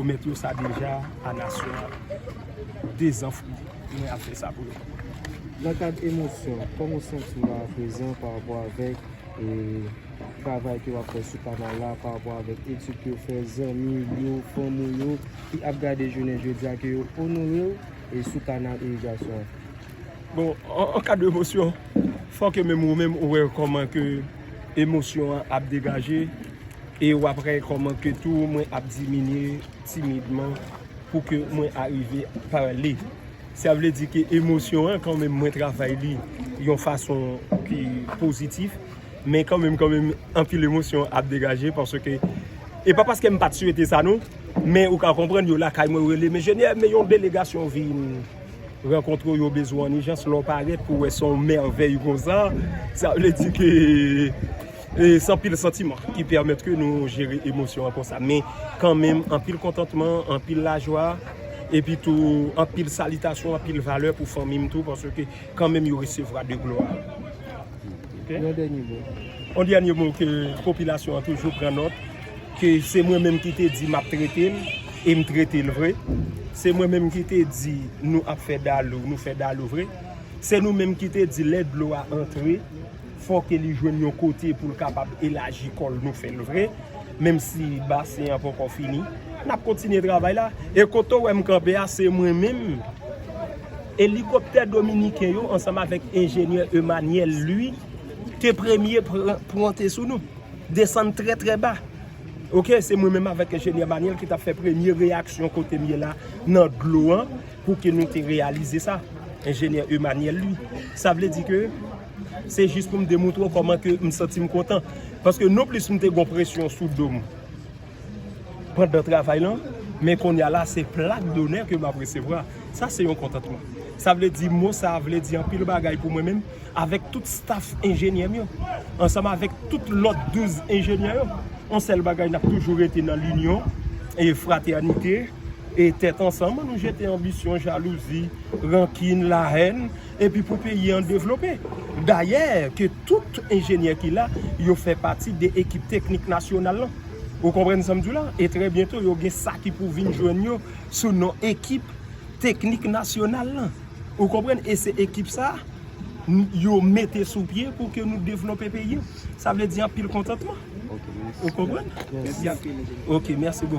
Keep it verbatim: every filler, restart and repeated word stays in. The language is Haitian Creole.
Pwomèt yo sa deja a nasyon an. Dezan fou, mwen ap fè sa pou yo. Nan kad emosyon, kòman w santi w la aprezan pa rapò avèk e, travay ke w ap fè sou kanal la, pa rapò avèk etid ke w fè, zanmi w yo, fanmi w yo, ki ap gade jounen jodi a, ke yo onore w e sou kanal irigasyon an? Bon, an, an kad emosyon, fò ke menm ou menm ou wè kòman ke emosyon an ap degaje e w ap wè kòman ke tou mwen ap diminye timidman pou ke mwen arive pale. Sa vle di ke emosyon an, kanmenm, mwen travay li yon fason ki pozitif, men kanmenm, kanmenm, anpil emosyon ap degaje paske, e pa paske m pa t swete sa non, men ou ka konprann yo lakay mwen, yo rele m enjenyè, men yon delegasyon vin rankontre w, yo bezwen w an ijans, lè w parèt pou w wè se yon mèvèy konsa, sa vle di ke e se anpil santiman ki pèmèt ke nou jere emosyon an konsa. Men kanmenm, anpil kontantman, anpil lajwa, epi tou anpil salitasyon, anpil valè pou fanmi m tou, paske kanmenm yo resevwa de glwa. Ok? Yon dènye mo. Yon dènye mo ke popilasyon an toujou pran nòt, ke se mwen menm ki te di m ap trete l, e m trete l vre. Se mwen menm ki te di nou ap fè dalou, nou fè dalou vre. Se nou menm ki te di lè dlo a antre, fò ke li jwenn yon kote pou l kapab elaji kò l, nou fè l vre. Menm si basen an poko fini, n ap kontinye travay la. E kote w wè m kanpe a, se mwen menm. Elikoptè dominiken yo, ansanm avèk enjenyè Emmanuel, li, te premye pran, pwante sou nou. Desann trè, trè ba. Ok, se mwen menm avèk enjenyè Emmanuel ki t ap fè premye reyaksyon kote m ye la nan dlo an pou ke nou te reyalize sa. Enjenyè Emmanuel, li. Sa vle di ke se jis pou m demontre w kòman ke m santi m kontan. Paske nonplis m te gon presyon sou do m pandan travay lan, men kounye a la, se plak donè ke m ap resevwa. Sa se yon kontantman. Sa vle di, mo sa a vle di anpil bagay pou mwen menm, avèk tout staf enjenyè m yo, ansanm avèk tout lòt douz enjenyè yo. Yon sèl bagay, n ap toujou rete nan linyon e fratènite e tèt ansanm. Nou jete anbisyon, jalouzi, rankin, lahèn, epi pou peyi an devlope. Dayè, ke tout enjenyè ki la, yo fè pati de ekip teknik nasyonal lan. Ou konprann sa m di w la? E trè byento, yo gen sa ki pou vin jwenn yo sou non ekip teknik nasyonal lan. Ou konprann? E se ekip sa a, n-, yo mete sou pye pou ke nou devlope peyi an. Sa vle di anpil kontantman. Ok, mèsi. Ou konprann? Mèsi anpil, enjenyè. Ok, mèsi bokou.